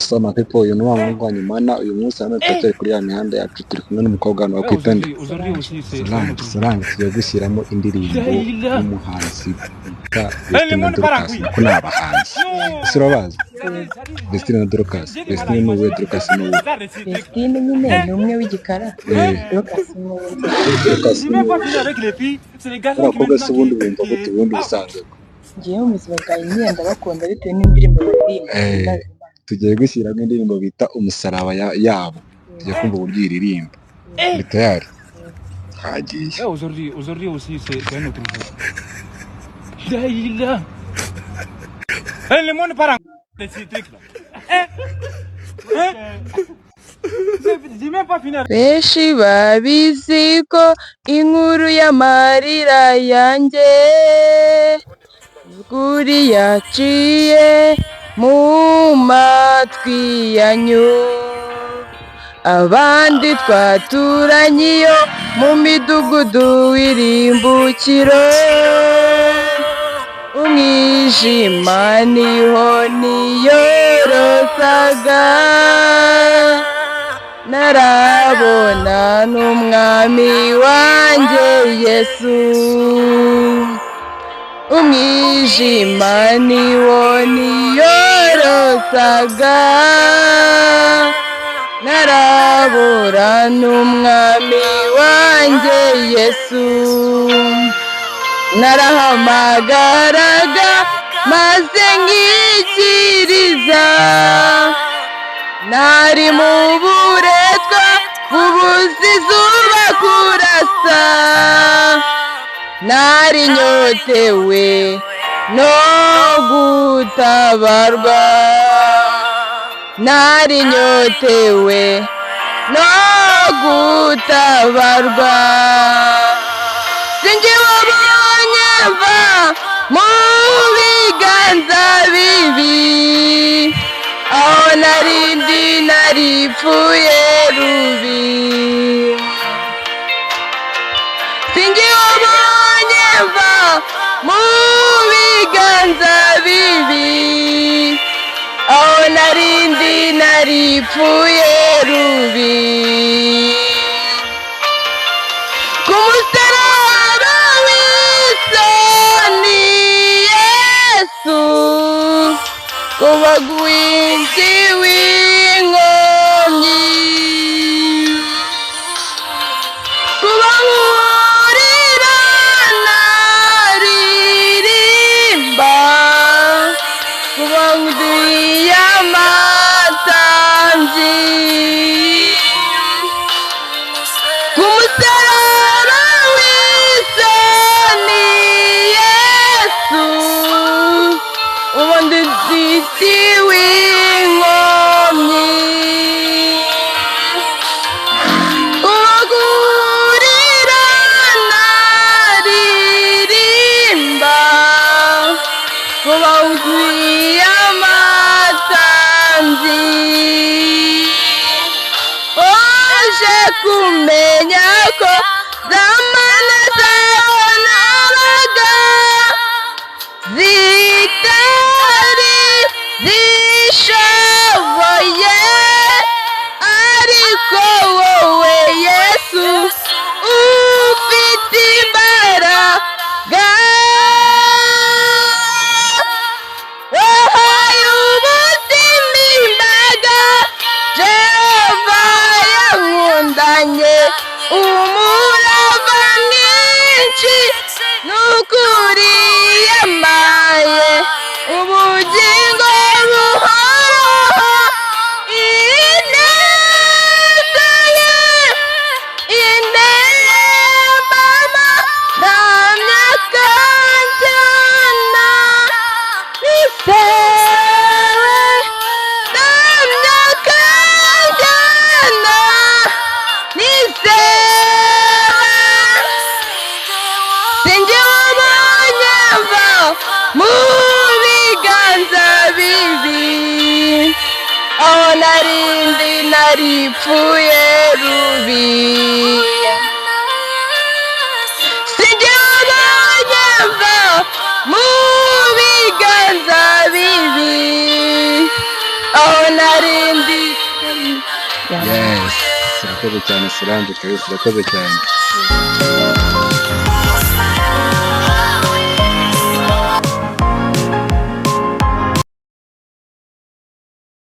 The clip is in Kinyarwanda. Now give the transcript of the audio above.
So my people, uyu ni wa muhungu wanyu mana. Uyu munsi hano turacyari kuri ya mihanda yacu, turi kumwe n'umukobwa hano wakwita nde? Solange. Solange, tugiye gushyiramo indirimbo y'umuhanzi bita Vestine na Dorcas, kuko ni abahanzi. Ese urabazi Vestine na Dorcas? Vestine ni uwuhe? Dorcas ni uwuhe? Vestine nyine ni umwe w'igikara. Dorcas ni uw'inzobe. Dorcas ni uwuhe? Abakobwa se ubundi bumva gute ubundi busanzwe? Ngewe mu buzima bwanjye nyine ndabakunda bitewe n'indirimbo baririmba. Tugiye gushyiramo indirimbo bita "Umusaraba" yabo, tugiye kumva uburyo iririmba. Ni tayari, hagiye. Aujourd'hui, aujourd'hui aussi, c'est un autre jour. La Eh, le monde part en ces trucs-là. Hein? Hein? J'ai même pas fini. Benshi babizi ko inkuru y'amarira yanjye kuri yaciye mu matwi yanyu, abandi twaturanye iyo mu midugudu w'irimbukiro, umwijima niho niyorosaga, narabona n'umwami wanjye Yesu. Umwijima niwo niyorosaga, narabura n'umwami wanjye Yesu. Narahamagaraga maze nkikiriza, nari mu buretwa bubuza izuba kurasa, nari nyotewe no gutabarwa, nari nyotewe no gutabarwa. Sinjye wabonye mva mu biganza bibi, aho narindi naripfuye rubi. Sinjye wabonye mva mu biganza bibi, aho narindi naripfuye rubi. Ku musaraba w'isoni Yesu kuba gwinshi w'inkomyi, kubahurira naririmba, kuba nduye amatambyi. Ku musaraba w'isoni Yesu ubundi nziti w'inkomyi, kubagurira naririmba, kuba wuzuye amatambyi. Waje kumenya ko zamana zabonaga zitari zishoboye, ariko wowe Yesu ufite imbaraga, wahaye ubuzima imbaga. Jehova yankundanye umurava mwinshi, n'ukuri yamaye ubugingo buhoraho. Ineza ye inembama ndamya kanjyana nisewe, ndamya kanjyana nisewe. Sinjye wabonye mva mu biganza bibi, aho narindi naripfuye rubi. Sinjye wabonye mva mu biganza bibi, aho Aho narindi. Yes, urakoze cyane Solange kabisa, urakoze cyane.